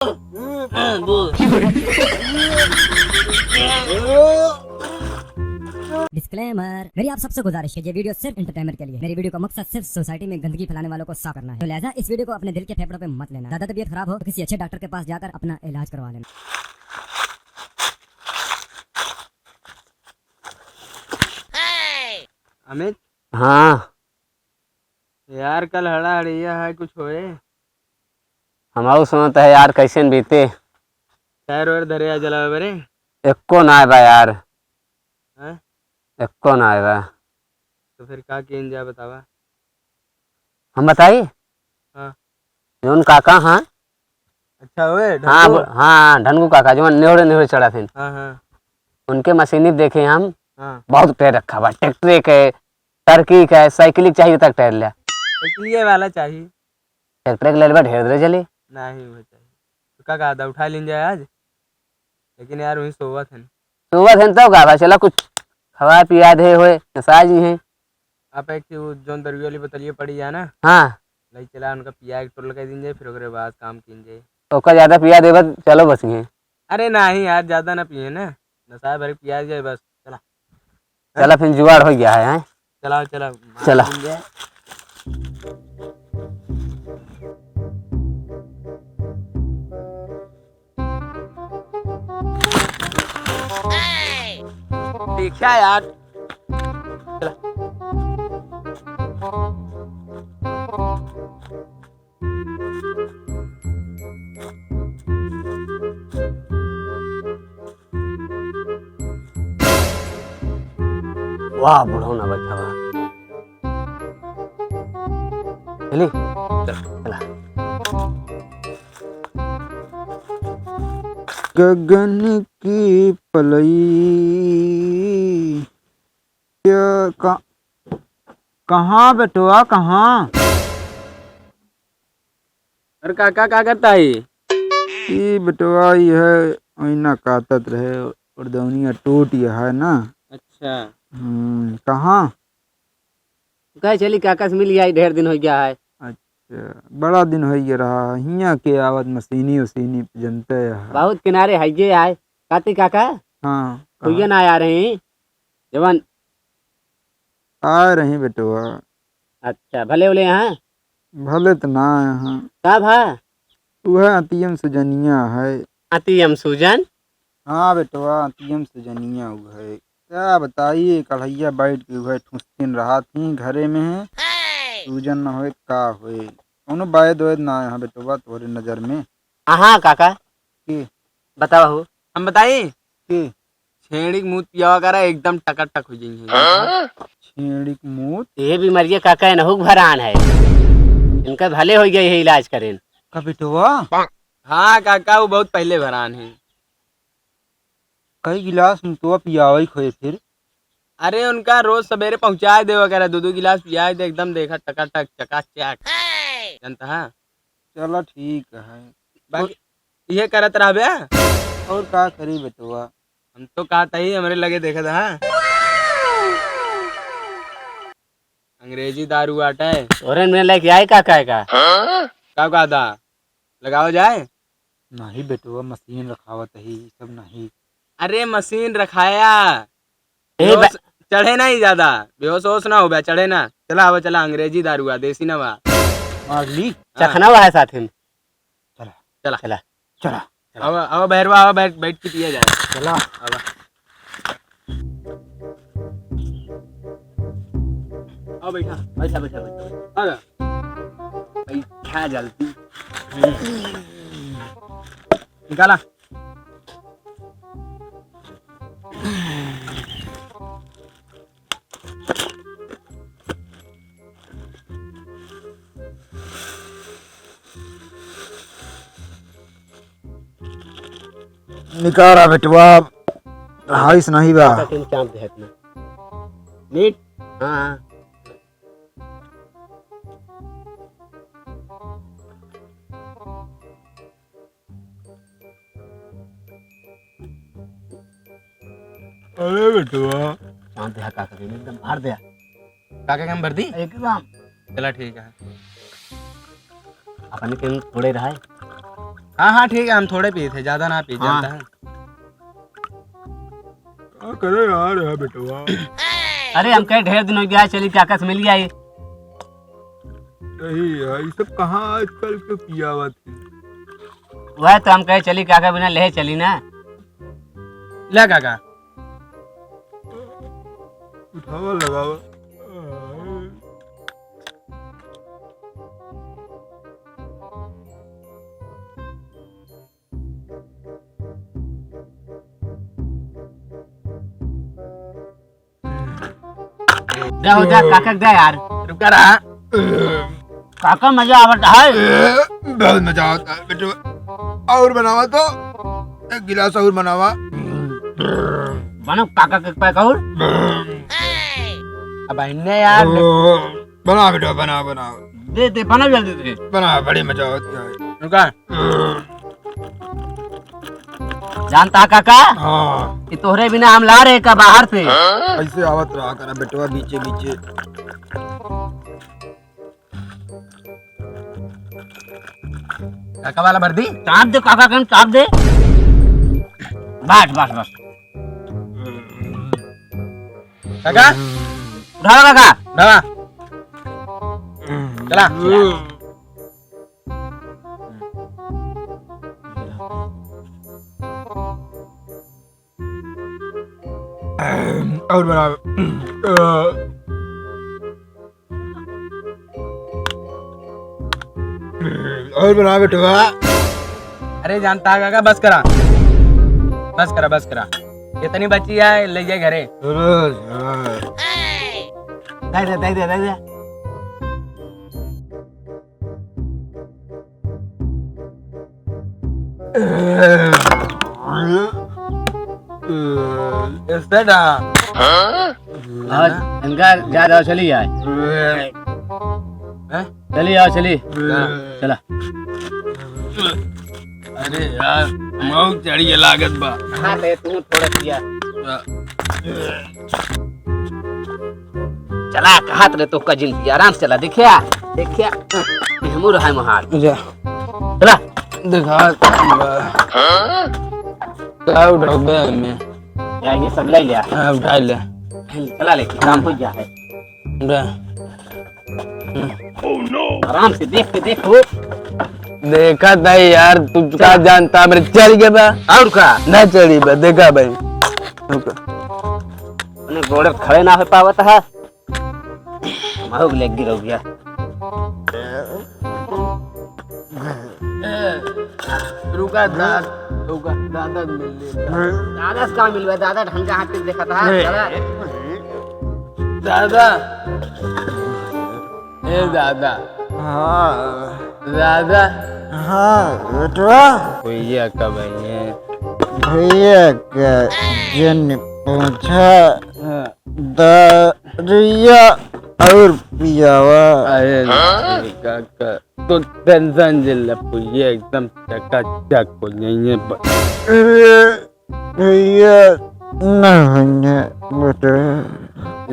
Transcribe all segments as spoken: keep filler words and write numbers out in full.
डिस्क्लेमर, मेरी आप सबसे गुजारिश है, ये वीडियो सिर्फ एंटरटेनमेंट के लिए। मेरी वीडियो का मकसद सिर्फ सोसाइटी में गंदगी फैलाने वालों को साफ करना है। तो लिहाजा इस वीडियो को अपने दिल के फेफड़ों पे मत लेना। ज्यादा तबीयत खराब हो तो किसी अच्छे डॉक्टर के पास जाकर अपना इलाज करवा लेना। अमित। हाँ। यार, कल हड़ा हड़िया है, कुछ होए? हमाऊ सुनत है यार, कैसे न बीते? टायर वायर धरे आ जलावे बरे? एक्को ना आए बा यार। हैं? एक्को ना आए बा। तो फिर का कीन जा बतावा? हम बताई? हाँ। जौन काका हाँ? अच्छा, ओए, हाँ, ढनकू? बो-, हाँ, ढनकू काका, जौन नेवड़े नेवड़े चढ़ा थिन। हाँ, हाँ। उनके मशीनी देखे हम, हाँ। बहुत टायर रखा बा, ट्रैक्टर के, टर्की के, साइकिल के चाहिए तक टायर लिया। साइकिल वाला चाहिए। ट्रैक्टर के ले लेबा, ढेर देर चली। नहीं, वो चाहिए। तो का कहा था, उठा लीन जाए आज? लेकिन यार, वहीं सोवत हन। सोवत हन तब का बा, चला कुछ खवा पिया दे होए, नसा जी हैं। आप एक ठे वो जौन दरुआ वाली बोतलिया पड़ी है ना? हाँ। लई चला, उनका पिया के टोल लगा दीन जाए, फिर ओकरे बाद काम कीन जाए। ओका ज्यादा पिया देबा, चलो बस ये। अरे नहीं यार, ज्यादा ना पिए ना, नसा भर पिया जाए बस। चला। चला, फिर जुगाड़ हो गया है, हैं? चला, चला, चला। मार दीन जाए। देखा यार। चला। वाह, बुढ़ऊ ना बैठा बा। चली? चल, चला। गगन की पलई, क्या, का-, कहाँ बेटवा, कहाँ? अरे काका, का करता है? ई बेटवा, ई है, ओइना काटत रहे, और दौनिया टूट गया है ना। अच्छा। हम्म, कहाँ? कहे चली काका से मिल आई, ढेर दिन हो गया है। अच्छा, बड़ा दिन हो गया रहा, हियाँ के आवत मशीनी उसीनी पे जनते है। बहुत किनारे है ये आए। काती काका? हाँ, हुइया कहाँ? ना आ रही, जवन आ रही बेटवा। अच्छा, भले उले यहाँ? भले त ना आए हैं। का भा? उहे अतियम सुजनिया है। अतियम सुजन? हाँ बेटवा, अतियम सुजनिया उहे। क्या बताई, कढ़ैया बैठ के उहे ठुसकिन रहा थी घरे में है। सूजन न होए का होए। कौनो बैद वैद ना आए हैं बेटवा तोहरे नजर में। हाँ काका। की? बतावा हो। हम बताई? की? छेड़ी के मूत पियावा करा, एकदम टकाटक हो जाई है। हाँ? छेड़ी के मूत? ये बीमारिया काका एनहू के भरान है। इनका भले हो गए है इलाज करेन। का बेटवा? हाँ काका, वो बहुत पहले भरान है। कई गिलास मूतवा पियावे खोए फिर? अरे उनका रोज सवेरे पहुँचाए देवा करा, दो दो गिलास पियाए दे, एकदम देखा टकाटक चकाचक। जानता है? चला ठीक है। बाकी ये करत रहबे। और का करी बेटवा? हम तो कहत ही हमरे लगे देखत, हाँ। अंग्रेजी दारू आटे। तोरे में लेके आए का, का, का? का कहता? लगावा जाए? नहीं बेटवा, मशीन रखावत ही, ई सब नहीं। अरे मशीन रखाया। ए, बेहोश, बे- चढ़े ना ही ज्यादा, बेहोश होश ना हो बे, चढ़े ना। चला, आवा, चला, अंग्रेजी दारू आ, देसी ना बा। मार ली। हाँ। चखना हुआ है साथ में। चला। चला। चला। चला। आवा, आवा, भैरवा, आवा, बैठ, बैठ के पिया जाए। चला। आवा। आओ, बैठा, बैठा, बैठा, बैठा। आ जा। बैठा जल्दी। निकाला। निकारा बेटवा, हाइस नहीं बा। पता तीन चांप दे इतना। मीट? हाँ, हाँ। अरे बेटवा। चांद दे, का करे, एकदम मार दे। का, का काम भर दी? एकदम। चला ठीक है। अपन के थोड़े रहा है। हाँ, हाँ, ठीक है, हम थोड़े पीत है, ज्यादा ना पी, हाँ। जानता है। का करे यार, है बेटवा? अरे, हम कहे ढेर दिन हो गया है, चली काका से मिल गया ये। सही है, ये सब कहाँ आजकल के पियावत है? वह तो हम कहे चली काका बिना ले चली ना। ले काका। उठावा लगावा। जा हो जा, काका के दे यार। रुका रहा। काका मजा आवत है। बहुत मजा आवत है बेटो। और बनावा तो, एक गिलास और बनावा। बनो काका के पैक और। अब इन्ने यार। बना बेटा, बना, बना। दे, दे, बना जल्दी दे। बना, बड़ी मजा आवत है। रुका। जानता काका? हाँ। कि तोहरे बिना हम ला रहे का बाहर से। ऐसे आवत रहा करा बेटवा बीचे बीचे। काका वाला भर दी? चाप दे काका, कन चाप दे। बस, बस, बस। काका? उठावा काका। उठावा। चला। और बना। और बना बेटवा। अरे जानता है काका, बस करा, बस करा, बस करा। इतनी बची है, ले जाए घरे। अरे यार। दे दे, दे दे, दे दे। इस तरह। और इनका ज्यादा चली जाए। हैं? चली आओ, चली। हाँ। चला। अरे यार, मौक चढ़ी है लागत बा। हाँ, ले तू थोड़ा पिया। हाँ। चला, कहत रहे तो का जिंदगी आराम से चला, देखिया, देखिया, हमू रहा महार। जा। चला। देखा, का उठाओ बे हमें? या, ये सब ले लिया। हाँ, उठा ले। चला लेके, काम हो गया है। बे। आराम से देख के देखो। देखा था यार, तू का चला। जानता, मेरे चल गए बा। और का? ना चली बा, देखा भाई। अपने गोड़े खड़े ना हो पावत है। महुक ले गिरो गया। रुका दा-, रुका, दादा मिल ले। दादा से का मिलवा? दादा ढंग का हाथ पे देखा था, चला। दादा। ए दादा। हाँ। दादा। हाँ, बेटवा। भैया कब आइए? भैया का जन पूछा। हाँ। दरिया और पियावा। अरे काका, तो टेंशन जे ले, भैया एकदम चकाचक हो जाइए बस। अरे भैया, ना होइए बेटा।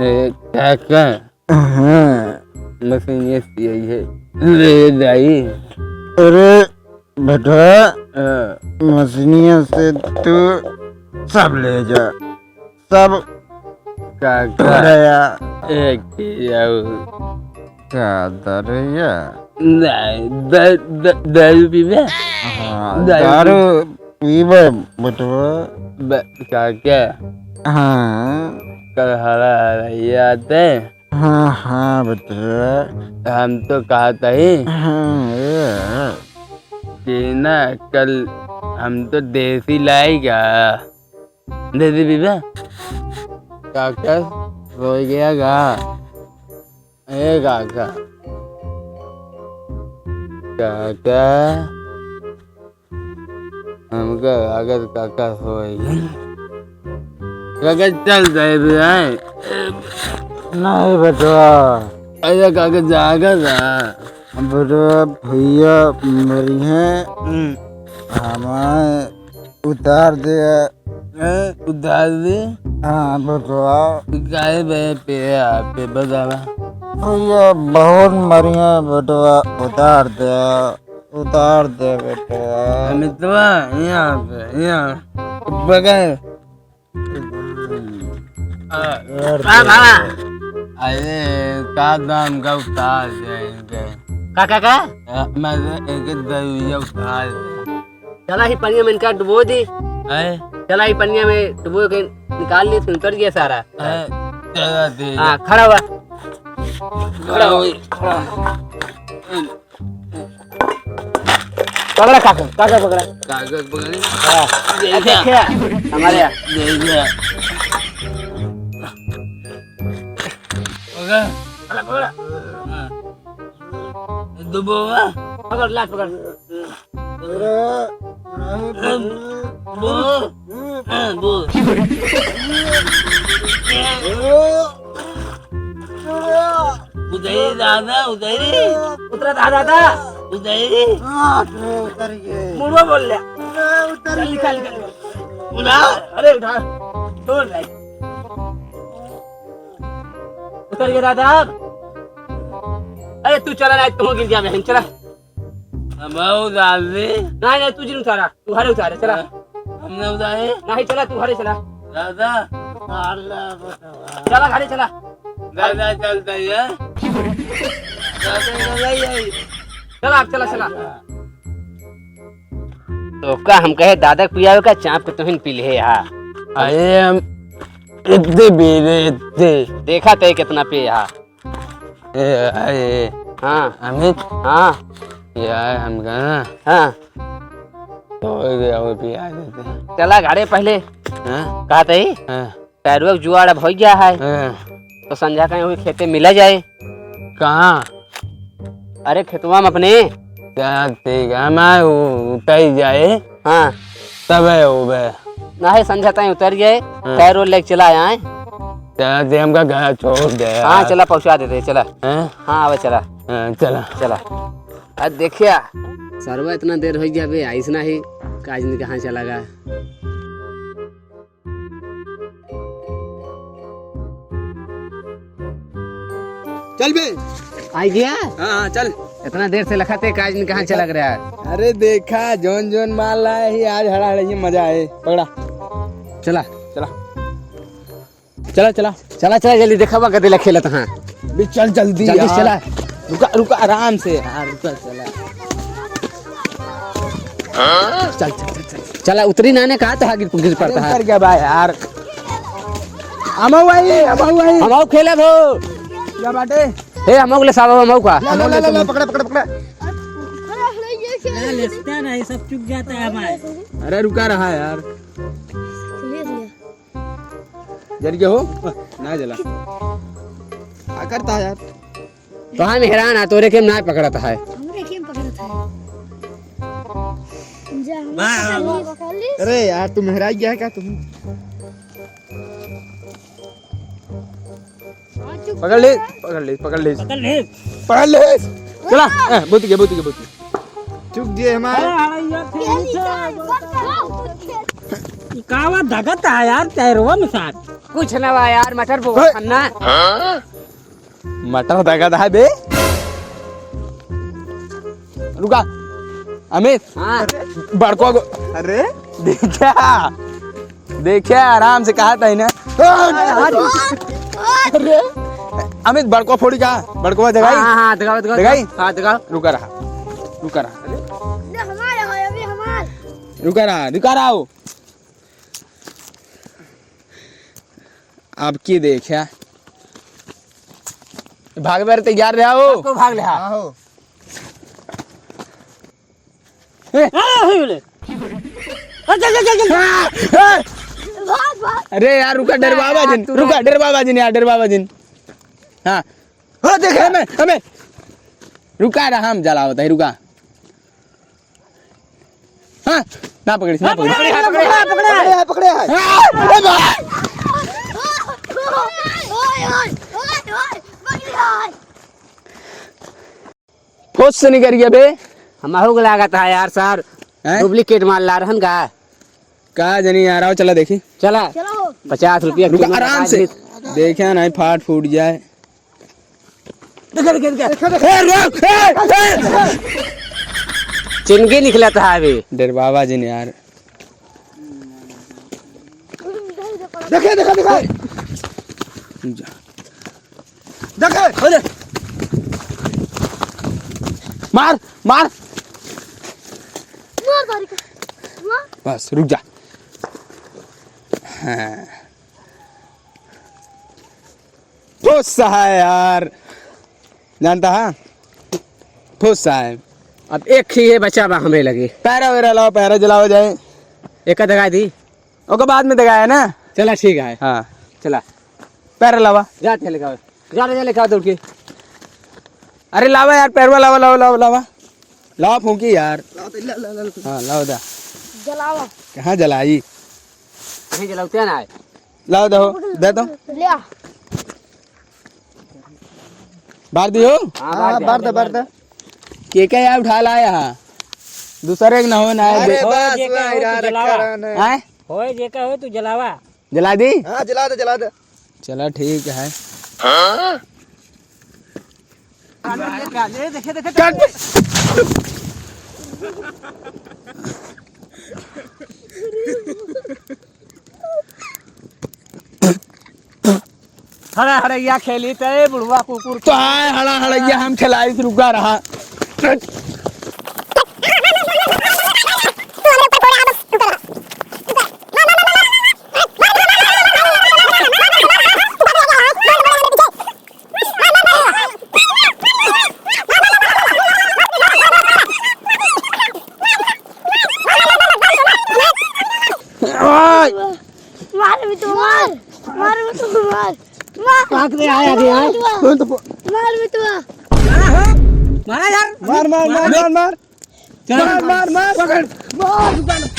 ए, काका, हाँ। मशीन ये सी आई है, ले जाई। अरे बेटा, हाँ। मशीनिया से तू सब ले जा, सब काका। दरिया। एक पियाऊ। का दरिया? नहीं, द-, द-, दारू पीबे? हाँ, दारू दारू पीबे, बेटवा। ब-, काका। हाँ। कल हरा हरा ये आते। हाँ, हाँ, बेटवा। हम तो कहत ही हाँ, ये। कि ना, कल हम तो देसी लाएगा। दे दे बीबा। काका सोई गया गा? ए काका। काका। हमका लागत काका सोई गया। काका चल जाए भी आए। नहीं बेटवा। अरे काका जागा जा। बेटवा भैया मरी हैं। हम्म। हमारे उतार दे। हैं? उतार दे? हाँ, बेटवा। काहे बे पे, पे बतावा? भैया, बहुत मरिया, बेटवा, उतार दे। उतार दे बेटवा। अमितवा, यहाँ पे, यहाँ। बगल। आ, उतार आ, दे। आ। अरे, का दाम का उतार दे इनके? का, का, का? आ, मैं तो एक एक दरुइया उतार दे। चला ही पनिया में इनका डुबो दी। हैं? चला ही पनिया में डुबो के निकाल ली, फिर उतर गया सारा। हैं? चला दे। हाँ, खड़ा हुआ। खड़ा हो, खड़ा। पकड़ा कागज, कागज पकड़ा। कागज पकड़े? हाँ। दे दे। देखिए, हमारे यहाँ। दे दे। पकड़। पकड़ा, पकड़ा। हाँ। दुबो, हाँ। पकड़, लात पकड़। अरे, नहीं, बो। हाँ, बो। उधर ही दादा, उधर ही। उतरा दादा, दादा। उधर ही। हाँ, तो उतर गए। मुड़वा बोल ले। अरे, उतर चल, निकाल, गए। निकाल। उठा। अरे, उठा। छोड़ भाई। उतर गए दादा। अरे, तू चला ना, तू गिर गया बहन, चला। हम उतार दे। नहीं, नहीं, तू जिन उतारा, तू हरे उतारे, चला। हम ना उतारे। नहीं, चला, तू हरे चला। दादा। चला, घरे चला। दादा चलता है। दादा चला ही है। चला, अब चला, चला। तो का हम कहे, दादा के पियावे का, चाप के तोहिन पी ले हा। अरे हम इतने पी ले, इतने। देखा ते कितना पिए हा। ए, ए, हाँ। अमित। हाँ। यार, हम कहा ना। हाँ। तो हो गया, वो पिया देते हैं। चला घरे पहले। हाँ? कहते ही? हाँ। पैरुआ के जुआड़ अब हो गया है। हाँ। तो संझा कहीं हुई खेते मिला जाए। कहाँ? अरे, खेतवा में अपने। चल, ठीक है, हम आए, उ-, उतर जाए। हाँ। तबे होबे। नाही, संझा ताईं उतर जाए, हाँ। पैर ओर लेके चला आए। चला, दे हमका घर छोड़ दे हाँ, यार। चला, पहुँचा देते, चला। हैं? हाँ, आवे, चला। हाँ, चला। चला। अब देखिया, सरवा इतना देर हो गया बे, आइस नाही, काज नहीं कहाँ चला गा। चल बे। आई गया? हाँ, हाँ, चल। इतना देर से लखा थे, काज नहीं कहाँ चला गया है? अरे देखा, जौन जौन माल लाए ही, आज हड़ा हड़ा ये मजा आए। पकड़ा। चला। चला। चला, चला। चला, चला, जल्दी देखा बा, गदेला खेलत हाँ। बे, चल जल्दी जल्दी यार। चला। रुका, रुका, आराम से यार, रुका, चला। चल, चल, चल, चल। चला, उतरी ना ने कहा तो हाँ गिर, गिर अरे पड़ता है। उतर गया बा यार। अमऊ आई, अमऊ आई। अमऊ खेलब हो। क्या बाटे? हे, अमऊ ले साहब, अमऊ का। ला, ला, ला, ला, ला, पकड़ा, पकड़ा, पकड़ा। ना, लेस्ता नहीं, सब चुक जाता है हमारे। अरे, रुका रहा यार। ले लिया। जल के हो? ना जला। का करता है यार? तो हम हैरान है, तोरे के ना पकड़ता है। हमरे के पकड़ता है। जा, हम वाह, वाह, वाह। पकड़ ली। अरे यार, तू मेहराई गया है क्या तू? पकड़ ले, पकड़ ले, पकड़ ले। पकड़ ले। पकड़ ले। चला, ए, बुत के, बुत के, बुत के। चुक दिए हमारे। अरे, अरे, यार, फिर ये से निकाल, बस जाओ। ई कावा धगत है यार, तैरवा में साथ। कुछ ना बा यार, मटर बोआ ओए। खाना। मटर धगत है बे। रुका, अमित। हाँ। बड़को गो-, अरे, देखा। देखिया, आराम से कहा था ही ना। अरे, अमित, बड़को फोड़ी का? बड़को जगाई? हाँ, हाँ, हाँ, जगाओ, जगाओ, जगाई? हाँ, जगाओ। रुका रहा, रुका रहा। अरे, हमारा है, अभी हमारा। रुका रहा, रुका रहा हो। अब की देखिया, भाग बेर तैयार रहा हो। सबको भाग ले, हाँ। हाँ हो। ए! आ, हो गेले। आ, चल, चल, चल, चल। आ, आ। भाग, भाग। अरे यार, रुका, अरे डरवावा यार, जिन, तू रुका, भाग। डरवावा जिन यार, डरवावा जिन। हाँ। हो, देख, हमें, हमें। रुका, रहा, हम जलावत है, रुका। हाँ, ना पकड़िस, ना पकड़िस। पकड़े, पकड़े, पकड़े, पकड़े। पकड़े, पकड़े। हाँ, ए भाई। ओए, ओए, ओए, ओए, पकड़े, ओए। फोर्स से निकल गया बे। हमहू के लागत है यार सर, हैं? डुप्लीकेट माल ला रहन का? का जनी यार, आओ चला देखी। चला। चलो। पचास रुपया रुका, किलो आराम से। आदमी। देखे नहीं फाट फूट जाए। देखे, देखे, देखे। ए, रुक, ए, ए। चिनगी निकलत है अभी। डरवावा जिन यार। देखे, देखे, देखे। जा। देखे। अरे। मार, मार। मार, मार। बस, रुक जा। हाँ। फुस है यार, जानता है? फुस है। अब एक ही है बचा बा हमरे लगे। पैरा वैरा लावा, पैरा जलावा जाए। एक दगा दी। ओके बाद में दगाया ना। चला ठीक है। हाँ। चला। पैरा लावा। जा, जा लेके आओ। जा, जा लेके आओ दौड़ के। अरे लावा यार, पैरवा लावा, लावा, लावा, लावा। लावा फूंकी यार। लावा तो, ला, ला, ला, ला। हाँ, लावा दा। जलावा। कहाँ जलाई? कहीं जलावते ना है। लाओ दो, दे दो। लिया। बार दियो? हाँ, हाँ, बार दे, बार दे, बार बार दे। दे। के के यार उठा लाया है? दूसरे के ना हो ना है, अरे दे-, बस, होए, जे का वही हो, रहा तू जलावा। रखा रहना है। हैं? होए, जे का हो, तू जलावा। जला दी? हाँ, जला दे, जला दे। चला, ठीक है। हाँ? हड़ा हड़ैया खेली ते बुढ़वा कुकुर। तो आए हड़ा हड़ैया हम खेलाई, रुका रहा। ओए! मार मितवा, मार। मार मितवा, मार। मार। काट दे, आया रे, आया। मार मितवा। मार मितवा। मारा यार। मार, मार, मार, मार, मार। चल। मार, मार, मार। पकड़। मार, मार।